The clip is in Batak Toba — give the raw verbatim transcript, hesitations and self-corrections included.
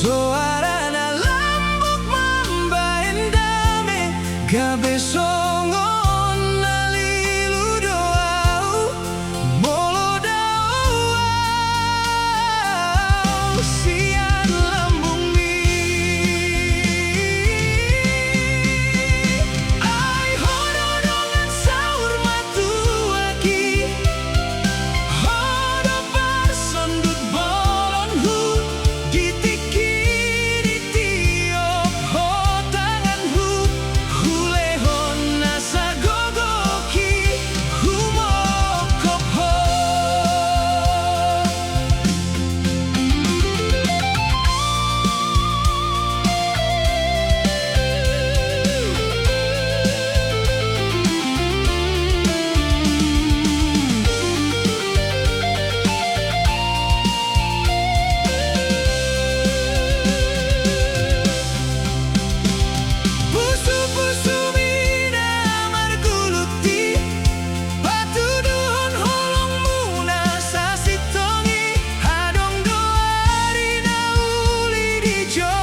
Suara na lambok mambahen dame, gabe songon na lilu do ahu, molo dao ahu sian lambungmi. Ai ho do dongan saur matuaki, ho do parsondut bolonhu, di tingki ditiop ho tanganhu, hulehon nasa gogok i, humongkop ho. Pusupusumi na margulut i, patuduhon holongmuna sasintong i, adong do ari na uli di jo